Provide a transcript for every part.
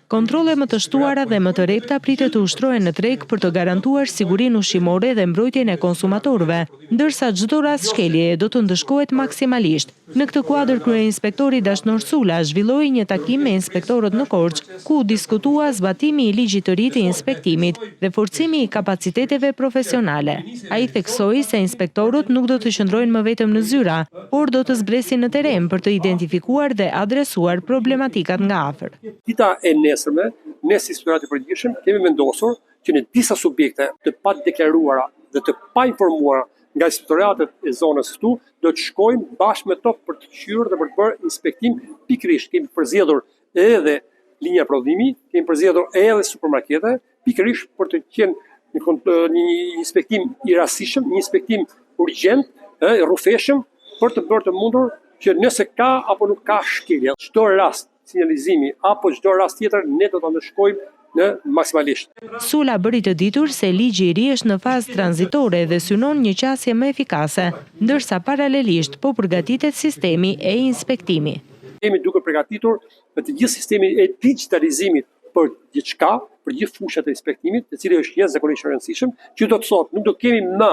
Kontrolle më të shtuara dhe më të rrepta pritet të ushtrohen në treg për të garantuar sigurinë ushqimore dhe mbrojtjen e konsumatorëve, ndërsa çdo rast shkeljeje do të ndëshkohet maksimalisht. Në këtë kuadër kryeinspektori Dashnor Sula zhvilloi një takim me inspektorët në Korçë, ku u diskutua zbatimi i ligjit të ri të inspektimit dhe forcimi i kapaciteteve profesionale. Ai theksoi se inspektorët nuk do të qëndrojnë më vetëm në zyra, por do të zbresin në terren për të identifikuar dhe adresuar problematikat nga afër. Dita e nesërme, ne si Inspektorat i Përgjithshëm kemi vendosur që në disa subjekte të padeklaruara dhe të painformuara nga inspektoratet e zonës këtu, do të shkojmë bashkë me to për të kqyrë dhe për të bërë inspektim pikërisht. Kemi përzgjedhur edhe linja prodhimi, kemi përzgjedhur edhe supermarkete, pikërisht për të qenë një, një inspektim i rastësishëm, një inspektim urgjent, ë, i rrufeshëm për të bërë të mundur që nëse ka apo nuk ka shkelje, çdo rast sinjalizimi apo çdo rast tjetër ne do ta ndëshkojmë në maksimalisht. Sula bëri të ditur se ligji i ri është në fazë tranzitore dhe synon një qasje më efikase, ndërsa paralelisht po përgatitet sistemi e-inspektimi. Jemi duke përgatitur me të gjithë sistemin e digjitalizimit për gjithçka, për gjithë fushat e inspektimit, i cili është jashtëzakonisht i rëndësishëm, që do të thotë nuk do kemi më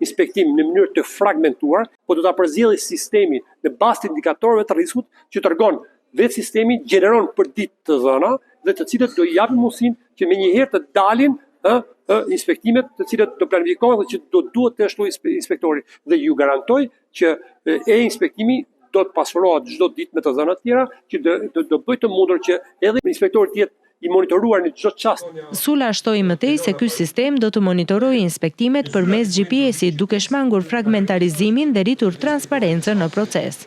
inspektim në mënyrë të fragmentuar, po do ta përzgjedhë sistemi në bazë të indikatorëve të riskut që tregon vetë sistemi gjeneron për ditë të dhëna dhe të cilët do i japin mundësinë që menjëherë të dalin ë ë inspektimet të cilët do planifikohen dhe që do duhet të ushtrojë inspektori dhe ju garantoj që e-inspektimi do të pasurohet çdo ditë me të dhëna të tjera që do do, do bëjë të mundur që edhe inspektori të jetë i monitoruar në çdo çast. Sula shtoi më tej se ky sistem do të monitorojë inspektimet përmes GPS-it duke shmangur fragmentarizimin dhe rritur transparencën në proces.